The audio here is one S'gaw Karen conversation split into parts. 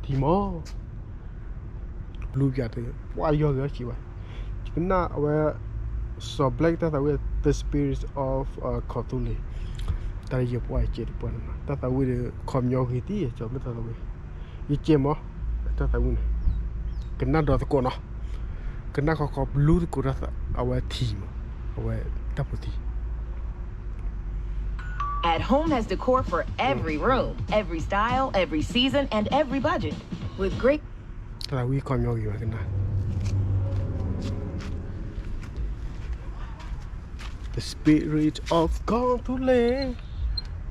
ထံမး လူပျၢ်တ ပှၤယီၤဂ့ၤအီၤဆံးဘၣ်, ယကနၣ်အဝဲ စီၤ Black တၢ်သးဝံၣ် The Spirit of Cthulhu တၢ်လၢယပှၢ်ယကဲတပှၢ်န့ၣ်မး တၢ်သးဝံၣ်ဒီး ခီပညီဂ့ၤသံ စီၤ Black တၢ်သးဝံၣ်, ယကဲမး တၢ်သးဝံၣ်န့ၣ် ကနၣ်ဒီးသကိးနီၤ, ကနၣ်ခီခီလူသကိးတၢ်သး အဝဲထံမး, အဝဲတၢ်ဖိထံ At home has decor for every room, every style, every season, and every budget. With great တၢ်သးဝံၣ်ခီပညီဂ့ၤဘၣ်ကနၣ် The Spirit of Cthulhu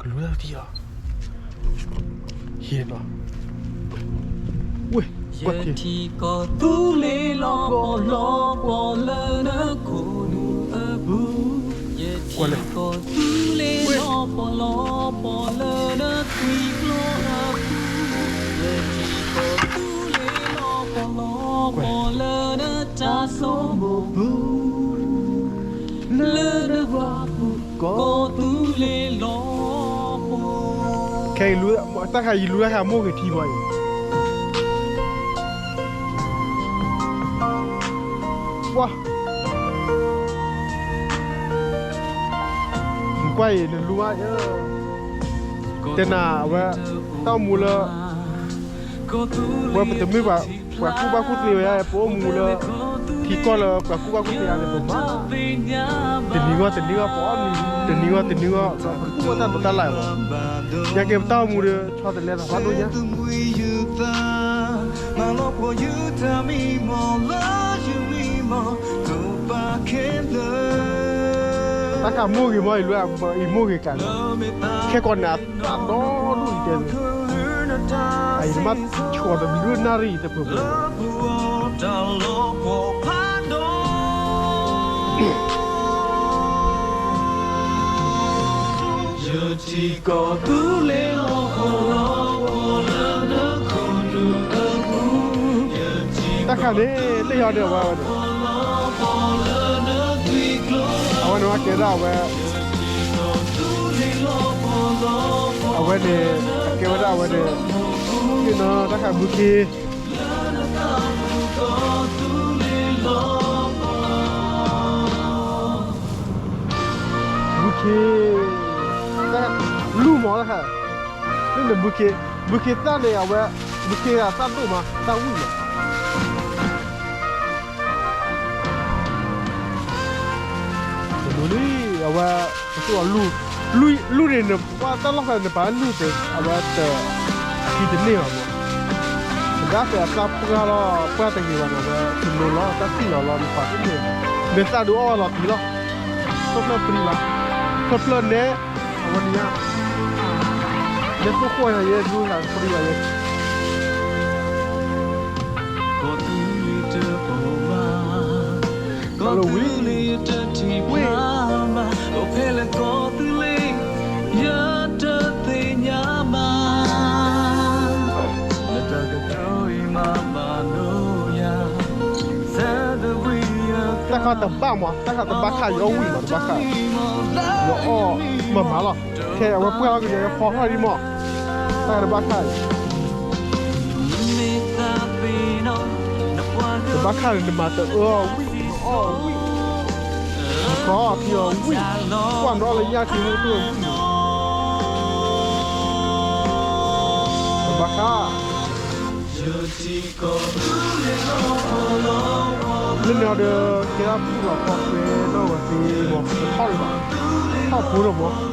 ကလူၤလၢထံအီၤ, ဟ့ၣ်နီၤ, ဝ့ၢ် ကွၢ်ထံ ယထံၣ်ကီၢ်သူလ့ၤလီၤပီၢ်လီၤပီၢ်လၢနခိၣ်နူာ်အပူၤ, ယထံၣ်ကီၢ်သူလ့ၤလီၤပီၢ်လီၤပီၢ်လၢနသွံၣ်ကျိအပူၤ, ယထံၣ်ကီၢ်သူလ့ၤလီၤပီၢ်လီၤပီၢ်လၢနတၢ်ဆိကမိၣ်ပူၤ, လၢနပှၤပူၤ ကီၢ်သူလ့ၤလီၤပီၢ်, ခဲအံၤလူၤ တၢ်ခါယလူၤတၢ်ခါမိၢ်ဂ့ၤထံဘီအံၤ, ပှၤ နကွၢ်အံၤ နလူၤမး, တဲနၤအဝဲ တၢ်အိၣ်မူလၢ ဝဲပတမ့ၢ်ပှၤကူၣ်ဘၣ်ကူၣ်သ့ဝဲ ပအိၣ်မူလၢ ထံကီၢ်လၢပှၤကူၣ်ဘၣ်ကူၣ်သ့အါန့ၣ် ပမၤ တနံၤဂီၢ်တနံၤဂီၢ် ပအီၣ်နံၤ တနံၤဂီၢ်တနံၤဂီၢ် ပကူၣ်ဘၣ်တၢ်ဒိးတၢ်လၢ်အံၤလီၤ, ညါက့ၤပတၢ်အိၣ်မူဒီး ဆီတလဲသးဖးဒိၣ်ညါ တၢ်ခါမိၢ်ဂ့ၤမး အံၤလူၤ အံၤမိၢ်ဂ့ၤကးလီၤ, ခဲကီးန့ၣ် အသးဒီဒူၣ်အံၤတဲန့ၣ်, အံၤမ့ၢ်ဆှီတဘျုးနၣ်ရံၣ်တပှဲၤပှဲၤ ယထံၣ်ကီၢ်သူလ့ၤလီၤပီၢ်လီၤပီၢ်လၢနခိၣ်နူာ်အပူၤ, တၢ်ခါန့ၣ် လၢယီၤန့ၣ် အဝဲန့ၣ် အဝဲန့ၣ် အကဲဒၣ်အဝဲ အဝဲန့ၣ် အကဲဝဲဒၣ်အဝဲန့ၣ် သ့ၣ်နီၣ်တၢ်ခါဘုခ့ ဘုခ့ လူၤမးတၢ်ခါ လၢန့ၣ်ဘုခ့ ဘုခ့သၣ်န့ၣ် အဝဲ ဘုခ့သၣ်ဒိၣ်မး သၣ်ဝံၣ်မး တလူၤလံ အဝဲ ပသူၣ်အီၤလူၤ လူၤန့ၣ် နကွၢ်တၢ်လီၢ်ဖဲန့ၣ် နပာ်လူၤသ့ အဝဲတ ခံတန့ၢ်ဘၣ်မး ကဒါဖဲအသၣ်ပှၢ်လီၤ ပှၢ်တဂ့ၤဘၣ်န့ၣ် အဝဲတလိၤလီၤ တၢ်ထံၣ်လီၤလီၤ နပာ်တန့ၢ် မ့ၢ်သၣ်ဒုးအီၣ်လီၤတံၢ်လီၤ ဖျၢၣ်ဖျၢၣ်ပရံဘၣ် ဖျၢၣ်ဖျၢၣ်နဲ အဝဲန့ၣ်ညါ ယဲသိၣ်ဃီၣ်ယဲ ယဲလူၤလၢပရံဘၣ်ယဲ ကီၢ်သူလ့ၤတပီၢ်မး ကီၢ်သူလ့ၤတထံၣ်ဖျါမး အိၣ်ဖဲလဲၣ်ကီၢ်သူလ့ၤ ယတသ့ၣ်ညါမး လၢတၢ်ကတိၤအံၤမၤဘၣ်နိယၤ တၢ်ခါတဘၣ်မး တၢ်ခါတဘၣ်ခါ ယအီၣ်ဝံၣ်မး တဘၣ်ခါ ယအီၣ်မၤမၤလီၤ ခဲအဝဲပှၢ်လီၤကယီၤ ယဖီထီၣ်ဒံးမး တၢ်ခါတဘၣ်ခါ တဘၣ်ခါန့ၣ် နမၤတအၢအီၤဝံၣ် နအီၣ်အီၤဝံၣ် နခီအီၤခံအီၤဝံၣ် ကွၢ်နအီၣ်လၢညၣ်ခံမုၢ်တဝံၣ် တဘၣ်ခါ လၢန့ၣ်အီၤဒီး ကဲဒၣ်ပူၣ်လီၤခီၣ်ဃဲနီၣ်ဝဲသ့မး ထီၣ်လီၤ ထီၣ်ဖိဒီးမး ကွၢ်အံၤ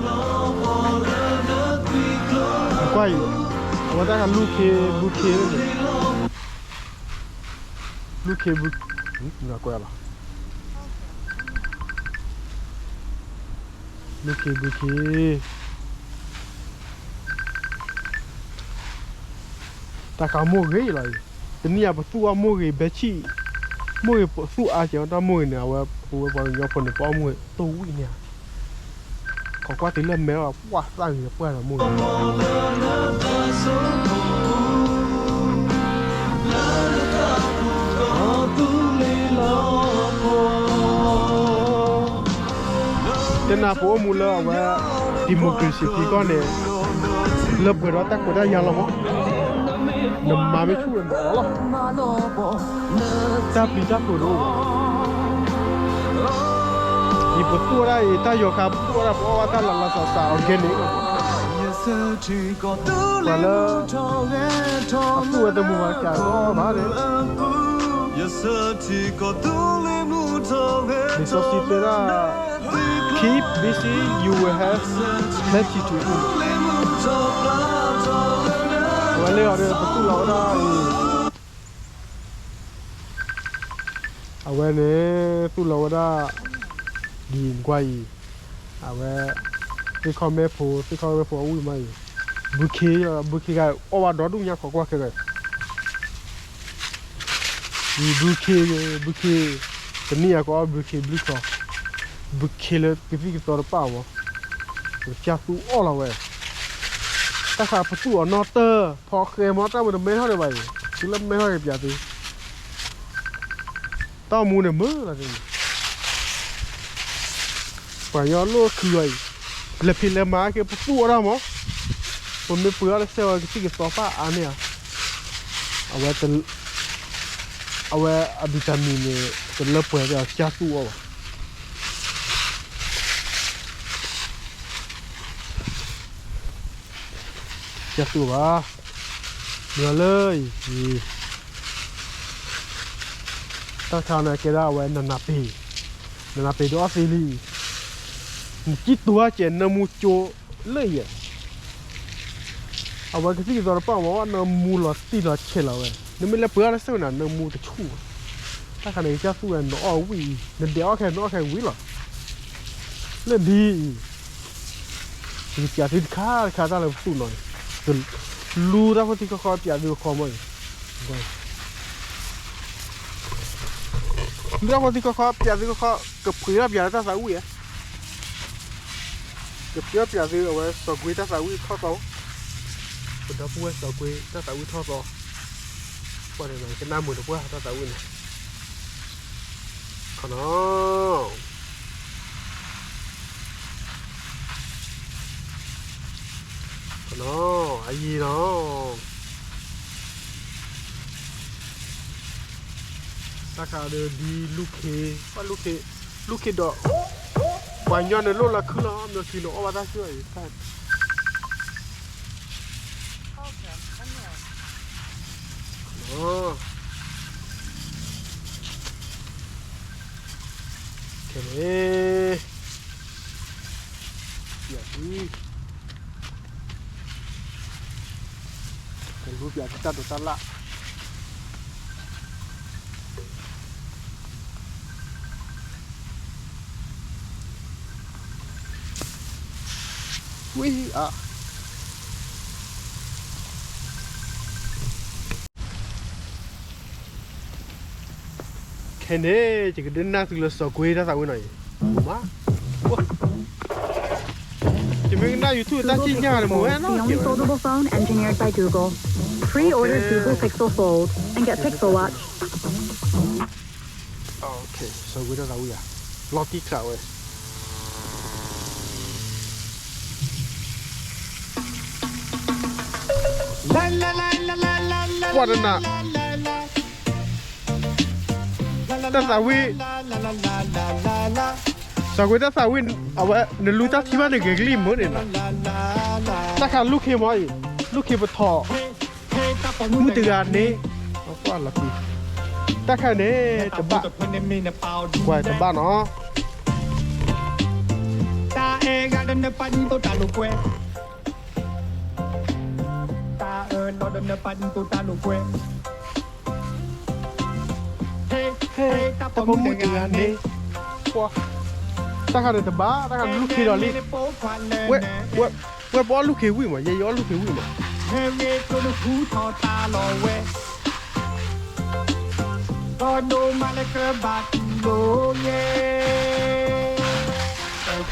အဝဲတၢ်လူၤခ့ဘုခ့န့ၣ် လူၤခ့ဘု ကွၢ်လီၤ လူၤခ့ဘုခ့ တၢ်ခါမိၢ်ဂ့ၤလီၤအံၤ တနံၤအံၤပသူၣ်အီၣ်မိၢ်ဂ့ၤဘဲဆံၣ် မိၢ်ဂ့ၤသူၣ်အါကဲၤတၢ်မိၢ်ဂ့ၤန့ၣ် အဝဲပဝဲပှၤကညီဖိန့ၣ် ပအီၣ်မိၢ်ဂ့ၤတဝံၣ်န့ၣ်ဧါ ခိးကွၢ်တုၤလၢမဲာ်အီၤ ပှၢ်သၣ်ဂ့ၤပှၢ်ဒီးမိၢ်ဂ့ၤ တဲနၤပအိၣ်မူလၢအဝဲ democracy ထံကီၢ်န့ၣ် လၢပှဲၤဒီးတၢ်ခွဲးတၢ်ယာ်လီၤမး နမၤမ့ၢ်ဆူၣ်ဝဲနအီၣ်လီၤ, တၢ်ပျံၤတၢ်ဖုးတအိၣ်ဘၣ်. ယပသူၣ်ဝဲဒၣ်အံၤ တၢ်ယီၤခါပသူၣ်ဝဲဒၣ် ပအီၣ်ဘၣ်တၢ်လၢလီၤစှၤစှၤ organic လီၤ. ပှၤလၢ အသူၣ်ဝဲတမူဘၣ်ကးအီၣ်ဘၣ်န့ၣ် လံာ်စီဆှံတဲဒၣ် Keep busy, you will have plenty to eat. အဝဲလၢအီၤဒီး ပသူၣ်လီၤဝဲဒၣ်အံၤ အဝဲန့ၣ် သူၣ်လီၤဝဲဒၣ် ဒ်ကွၢ်အံၤ အဝဲ သ့ၣ်ခီၣ်မဲဖိ သ့ၣ်ခီၣ်မဲဖိအဝံၣ်မးအံၤ ဘုခ့ ဘုခ့ဂၤအီၣ်ဘၣ်ဒီဒူၣ်ညါ ခိးကွၢ်ခဲလၢာ် ဘုခ့ ဘုခ့ တနံၣ်အံၤကအီၣ်ဘုခ့ဘုခီ ဘုခ့လၢကသံၣ်ကသီတပၣ်မး ကစၢ်သူၣ်အီၣ်လီၤဝဲ တၢ်ခါပသူၣ်အီၤနီၢ်တၢၢ် ဖီဃဲမး တၢ်မုၢ်တမဲထီၣ်ဒံးဘၣ်အံၤ သုလၢမဲထီၣ်က့ၤပၠးသု တၢ်အိၣ်မူန့ၣ်မုာ်လီၤန့ၣ် ပှၤကညီလိၣ်ခုအံၤ လဲၤဖံးလဲၤမၤက့ၤပသူၣ်အီၣ်တၢ်မး ပမ့ၢ်ပှ့ၤအီၣ်တစဲးဝဲ ကသံၣ်ကသီပၣ်အါန့ၢ်ဧါ အဝဲ အဝဲအ vitamin န့ၣ် တလၢပှဲၤဒီးကစၢ်သူၣ်အီၣ်ဘၣ် ကစၢ်သူၣ်ဘၣ် မ့ၢ်လၢအံၤ တၢ်ခါန့ၣ်ကဲဒၣ်အဝဲနနၢ်ပ့ၤ, နနၢ်ပ့ၤဒုးအီၣ်သ့လံ, နကံၣ်တူာ်စဲး နၢမူကၠိလၢယဲၢ်, အဝဲကသံၣ်ကသီတပၣ်မး နၢမူလီၤတံၢ်လီၤဆဲးလီၤဝဲ, နမ့ၢ်လဲၤပှ့ၤအီၣ်လၢစဲးဝဲန့ၣ် နၢမူတဆူၣ်ဘၣ်, တၢ်ခါန့ၣ်ကစၢ်သူၣ်ဝဲ နအီၣ်ဝံၣ်အံၤ နဒဲးအီၣ်ခဲ နအီၣ်ခဲဝံၤလီၤ, လၢဒ်အံၤ ယကပျးသုတခါတခါတၢ်လၢပသူၣ်နီၤ, လူတၢ်ဖိသံခီခီပျးသုခီမီၢ်အံၤ, လူတၢ်ဖိသံခီခီပျးသုခီခီ, ကပှ့ၤထီၣ်ပျးလၢတၢ်သးဝံၣ်ဧါ, ကပှ့ၤထီၣ်ပျးသုအဝဲစီၤကွ့တၢ်သးဝံၣ်ထီၣ်သီ, ပဒီပုၢ်ဝဲၢ်စီၤကွ့တၢ်သးဝံၣ်ထီၣ်သီ, ပှၤန့ၣ်ကနၣ်မုာ်တပှၢ်တၢ်သးဝံၣ်န့ၣ် ခီနီၤ, ခီနီၤ, အယံၤနီၤ, တၢ်ခါဒီးဒ်လူခ့, လူခ့, လူခ့ဒီး, ပှၤညီန့ၣ်လိၣ်လၢခုလီၤ မ့ၢ်ခံန့ၣ်အီၣ်ဘၣ်တၢ်ဆူၣ်အံၤ, ခဲန့ၣ်, ပျးသု, ကလူပျးသုတၢ်ဒိးတၢ်လၣ် ဝံၤအါ, ခဲန့ၣ် ယကဒုးနၢ်သုလၢစီၤကွ့တၢ်သးဝံၣ်နီၤအံၤ, မး, ယမ့ၢ်ကနၣ် YouTube တၢ်စံၣ်ညါန့ၣ် မ့ၢ်ဝဲနီၤ, Free order Google Pixel Fold and get Pixel Watch. စီၤကွ့တၢ်သးဝံၣ်ဧါ, လီၤတံၢ်ခးဝဲ ကွၢ်တနၤ, တၢ်သးဝံၣ်, စီၤကွ့တၢ်သးဝံၣ်, အဝဲနလူတၢ်ထံၣ်ဘၣ်န့ၣ် ဂ့ၤကလံၢ်မုာ်န့ၣ်နီၤ, တၢ်ခါလူခ့မီၤအံၤ, လူခ့ပထီၣ်, မုၢ်တဂၤန့ၣ်, ကွၢ်လီၤတံၢ်, တၢ်ခါန့ၣ်, တဘၣ်, ကွၢ်တဘၣ်နီၤ တၢ်အဲၣ်ဂၤဒီးနပာ်ဒ်သိးတၢ်လိာ်ကွဲ, တၢ်အၢၣ်လီၤဒီးနပာ်ဒ်သိးတၢ်လိာ်ကွဲ, တၢ်ပိာ်မုၣ်တဂၤန့ၣ်, တၢ်ခါန့ၣ်တဘၣ်, တၢ်ခါန့ၣ်လူခ့ဒီးလံ, ဝဲ, ဝဲပအီၣ်လူခ့ဝံၣ်မး, ယဲယအီၣ်လူခ့ဝံၣ်မး, တ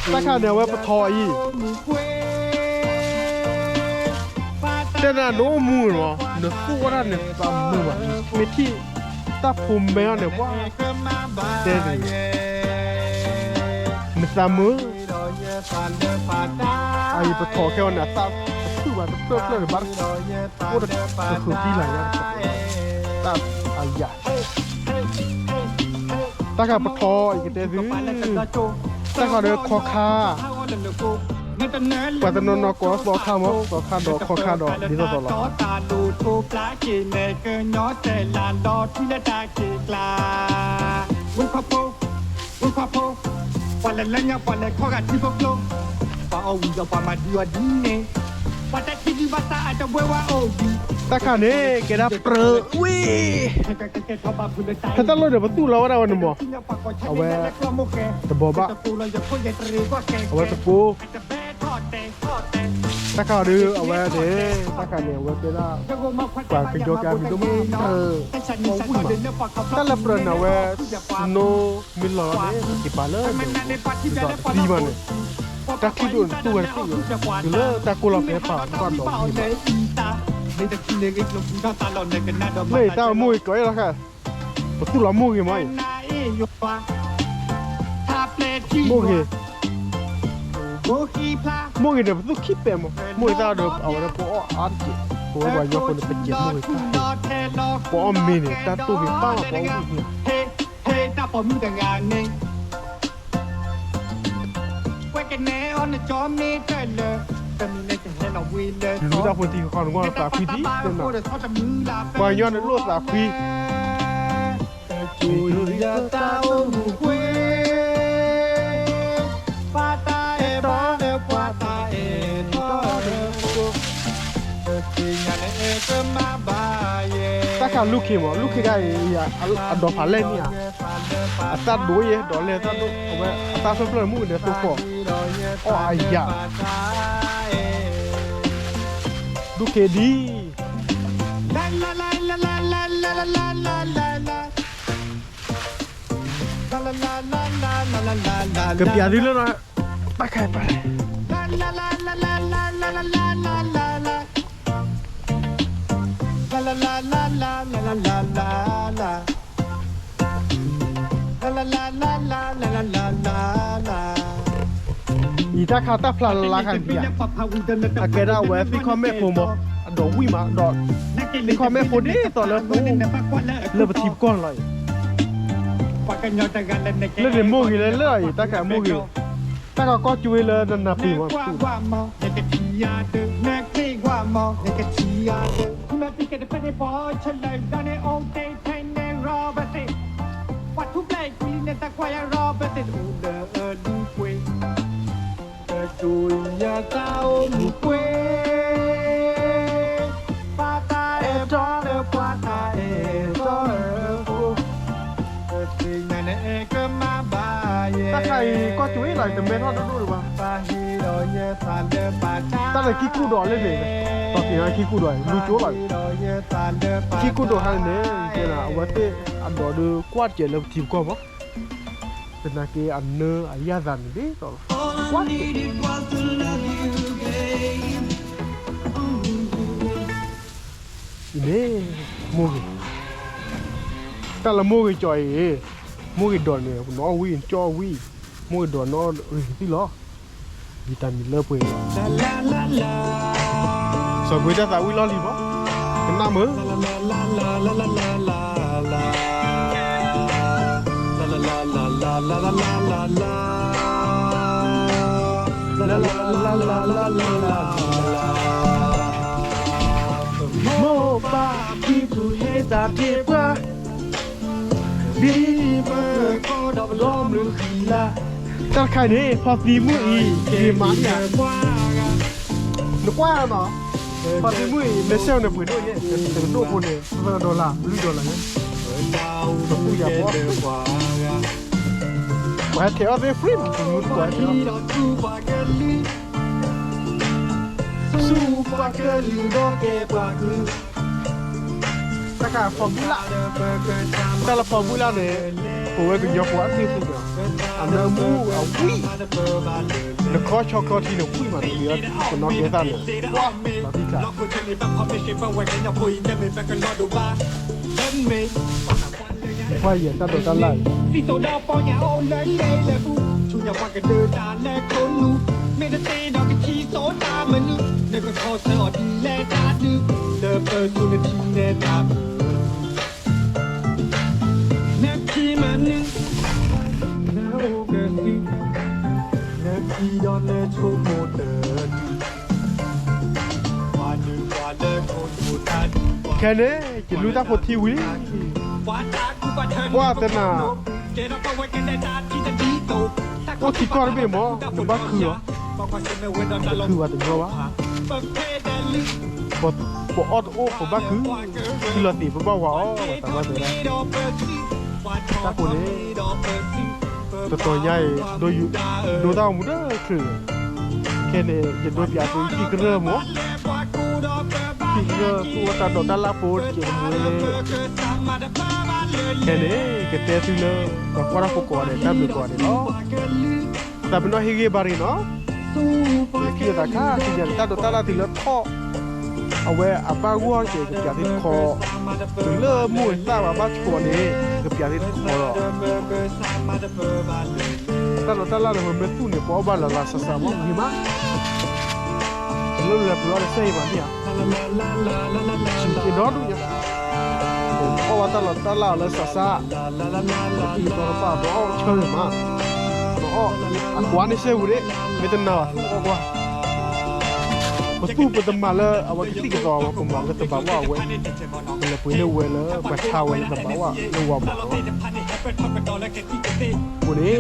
ၢ်ခါန့ၣ်အဝဲပထီၣ်အံၤ တဲနၤနအိၣ်မူလီၤ, နသူၣ်ဝဲဒၣ်နသးမုာ်ဘၣ်, မ့ၢ်ထံၣ်တၢ်ဖိမဲအီၤန့ၣ် ပှၤ, တဲ, နသးမုာ်, အအံၤပထီၣ်ခဲအံၤန့ၣ် အသးတဖုၣ် ပှၤတဖျၢၣ်ဖျၢၣ်န့ၣ်ဘၣ်, အိၣ်တဃုာ်သံလၢ်ညါ, တၢ်အယၤ, တၢ်ခါပထီအံၤကတဲသု, တၢ်ခါဒီးခီခါ, ပှၤတနီၤနီၤကိးသီခါမး, သီခါဒီးခီခါဒီးဒ်သိးသိးလီၤ. တၢ်ခါန့ၣ် ကဲဒၣ်ပြၢဝ့ၢ်, ဖဲတၢ်လီၢ်ဒီးပသူၣ်လီၤဝဲဒၣ်ဝဲန့ၣ်မး, အဝဲ, တဘီဘၣ်, အဝဲတကိး, တၢ်ခါဒီးအဝဲန့ၣ်, တၢ်ခါန့ၣ် အဝဲတဲဒၣ်, ပှၤကညီကမံၤဒိၣ်မး, ဝ့ၢ်မး, တၢ်လၢပြၢန့ၣ် အဝဲ, စနိမ့ၢ်လီၤလီၤန့ၣ် ပက့ၤပာ်လၢ, ဒီးတသံဘၣ်န့ၣ်, တၢ်ချံဒိၣ်န့ၣ်သူၣ်ဝဲတသ့ၣ်ညါ, တုၤလၢတၢ်ကိၢ်လီၤဖဲပာ်ဘၣ်ဒီး, မ့ၢ်တၢ်မိၢ်ဂ့ၤကိးအံၤလီၤခါ, ပသူၣ်လီၤမိၢ်ဂ့ၤမးအံၤ, မိၢ်ဂ့ၤ, မိၢ်ဂ့ၤန့ၣ် ပသူၣ်ခံပဲာ်မး, မိၢ်ဂ့ၤတၢ်ဒီး အဝဲဒၣ်ပအီၣ်အါတက့ၢ်, ပဝဲပှၤကညီဖိန့ၣ် ပစဲးမိၢ်ဂ့ၤတၢ်, ပအီၣ်မ့ၤန့ၣ် တၢ်တိၢ်ဂ့ၤပၢ်လီၤ ပအီၣ်မ့ၤန့ၣ် လူၤတၢ်ဖိသံဃီဃီန့ၣ် သးခွံဒံး, ပှၤကညီန့ၣ်လိၣ်သးခွံ, တၢ်ခါလူၢ်ခ့မး, လူၢ်ခ့ခါအံၤ, အဒိးဖးလဲၢ်န့ၣ်ဧါ, အသၣ်ဒိၣ်ယဲ ဒိးလဲၢ်သၣ်ဒိၣ်, အဝဲအသၣ်ဖျၢၣ်ဖျၢၣ်မုၣ်န့ၣ်သိၣ်ဃီ, အီၣ်အယၤ, လူၢ်ခ့ဒံး ကပျးသုလၢ, တၢ်ခါပၢ် အံၤတၢ်ခါတၢ်ဖျါလၢ်လၢ်ခါဒံးဧါ, အကဲဒၣ်အဝဲသ့ၣ်ခီၣ်မဲာ်ဖိမး, အဒိးဝံၣ်မးဒီး, သ့ၣ်ခီၣ်မဲာ်ဖိဒ်သိးလၢ, လၢပထံပကီၢ်န့ၣ်လီၤအံၤ, လၢန့ၣ်မိၢ်ဂ့ၤလၢလၢအံၤ တၢ်ခါမိၢ်ဂ့ၤ, တၢ်ခါကီၢ်ကၠူဝ့ၢ်လၢနနၢ်ပ့ၤမး, တၢ်ခါအံၤကီၢ်ကၠူဝ့ၢ်လီၤ တမဲထီၣ်ဒိၣ်ဒိၣ်ဒံးဘၣ်, တၢ်လၢခံကူၣ်ဒိးလၢန့ၣ်, ဒီးက့ၤခံကူၣ်ဒိး လူကၠိလီၤ, ခံကူၣ်ဒိးခါန့ၣ်, အဝဲသ့ၣ်အဒိးဒီးကွၢ်တကဲးလၢပထံပကီၢ်မး, သနာ်က့အနၢအယၣ်သးန့ၣ်ဒ်သိးလီၤ, ကွၢ် အံၤန့ၣ်, မိၢ်ဂ့ၤ, တၢ်လၢမိၢ်ဂ့ၤကၠီအံၤ, မိၢ်ဂ့ၤဒိးန့ၣ် ပနအီၣ်ဝံၣ် နကၠီအီၣ်ဝံၣ်, မိၢ်ဂ့ၤဒိးနအီၣ်ဂ့ၤကသံၣ်လီၤ, ဘံၣ်တၢ်မံၤလၢပှဲၤ, စီၤကွ့တၢ်သးဝံၣ်လီၢ်လံၤဘၣ်, ကနၣ်မုာ် မိၢ်ပၢ်ဖံဖုဟ့ၣ်တၢ်တ့ပှၤ, ဒ်ပကီဒီးပလီၢ်မုၢ်ဃံလၤ, တၢ်တခါအံၤန့ၣ် ဖီသံမုၢ်အံၤ ဂ့ၤမးဧါ, နကွၢ်နီၤ, ဖီသံမုၢ်အံၤ မဲာ်ဆှဲန့ၣ်ပှ့ၤဒိၣ်ယဲၢ်, တကဒိၣ်ဖိန့ၣ် သၢဒီလၣ် လွံၢ်ဒီလၣ်ယဲၢ်, ပသူၣ်ယၤဘီ, ပှၤဟဲထဲးအီၣ်သ့ free မး, ပမုၢ်တကိးဟဲထဲးအီၣ် ဆူပှၤကလုာ်ဒီးကဲပှၤကလုာ်, တၢ်ခါဖီဘုလၣ်, တၢ်လၢဖီဘုလၣ်န့ၣ်, ပဝဲကညီဖိအသ့ၣ်ညါ, အနၢမူအဝံၣ်, နခီဆီခီထံန့ၣ်ဝံၣ်မး တမံၤအီၤ ပနီၢ်ကဲသၣ်န့ၣ်, လီၤတံၢ်ချါ ကွၢ်ယဲၢ်တၢ်ဒိးတၢ်လၣ်အံၤ, ဒ်သိးဒီးပီညါအိၣ်လၢကျဲလၢပူၤ, ဆူညါပှၤကဒုးတၢ်လၢခိၣ်နူာ်, မ့ၢ်တသ့ဒီးကထံၣ်စိတၢ်မနုၤ, နကခီဆၢအီၤဒ်လဲၣ်တၢ်ဒုး, လၢပသူနထံၣ်နဲၣ်တၢ်မုာ်, နထံၣ်မနုၤ, နအိၣ်ကစု, နထံၣ်ဒီးနဆိကမိၣ်တၢ်ဒုး, ပှၤဒုးပှၤလၢခိၣ်နူာ်တၢ်ဒုး, ခဲန့ၣ် ယလူတၢ်ဖိထံဝံၤလံ, ပှၤတနၤ အိၣ်ထံကီၢ်တဘ့ၣ်မး နဘၣ်ခုအီၤ, နခုအီၤတညီဘၣ်, ပအီၣ်တအိၣ်ပဘၣ်ခု, ထံလီၤသ့ၣ်ပဘၣ်ဝၤအီၤ ပှၤတၢ်ဘၣ်သဲဒၣ်, တၢ်ဃိန့ၣ် တတီၤညါအံၤ ဒိတၢ်အိၣ်မူတချုး, ခဲန့ၣ် ယဒိပၠးသုဟံၣ်ကရၢၢ်မး, ဟံၣ်ကရၢၢ်သူၣ်ဝဲတၢ်ဒိးတၢ်လၢ်ဖိတကဲးတမူ, ခဲန့ၣ် ကတဲသုလၢ ပှၤကွၢ်တၢ်ဖိကိးဂၤဒဲး တၢ်ဘျုးကိးဂၤဒဲးလီၤ. တၢ်ပနီၣ်ဟ့ၣ်ဂံၢ်ဘါရံနီၤ, ယခံသးခါ သ့ၣ်ညါန့ၣ် တၢ်ဒိးတၢ်လၢ်တုၤလၢထီၣ် အဝဲအဘၣ်ဂီၢ်ကဲ ကပၠးသ့ၣ်တခီ, တုၤလၢမိၢ်သၣ်ဝဲဘၣ်ဆှီန့ၣ် ကပၠးသ့ၣ်တခီဒီး တၢ်ဒိးတၢ်လၢ်လၢပမ့ၢ်သူၣ်န့ၣ် ပအီၣ်ဘၣ်လၢလၢစးစးမး ဂ့ၤမး, လၢလၢပှၤအီၣ်လၢစဲအံၤမးန့ၣ်ဧါ, ဆူၣ်က့ၤဒီဒူၣ်ညါ, အီၣ်ဘၣ်တၢ်လီၤတၢ်လၢ်အီၤလၢစးစး, ပအံၤပကဘၣ်ပအီၣ်ဆၢဂ့ၤမး, ပအီၣ်အကွၢ်န့ၣ်စဲဝံၤန့ၣ်, မ့ၢ်တနာ်ဘၣ်သူၣ်အီၣ်ကွၢ် ပသူၣ်ပတမၤလၢအဝဲကသံၣ်ကသီအီၤ ပမၤလၢတဘၣ်ဝဲအဝဲ, ပလဲၤပှ့ၤန့ၢ်ဝဲလၢပှၤဆါဝဲလၢတဘၣ်ဝဲလၢဝၤမးလီၤ. အဃိန့ၣ်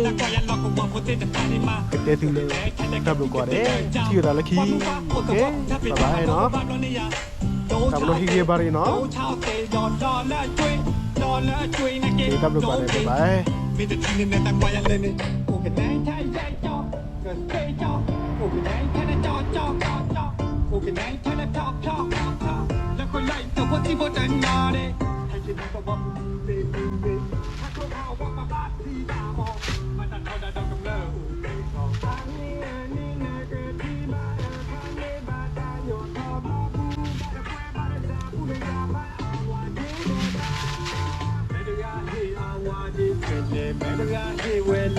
ကတဲသုလၢ တၢ်ဘျုးကိးဂၤဒဲး ထံၣ်ဝဲဒၣ်လၢခံ, ကဲ bye bye နီၤ, တၢ်ပနီၣ်ဟ့ၣ်ဂံၢ်ဘါရံနီၤ, ကဲ တၢ်ဘျုးကိးဂၤဒဲး bye bye.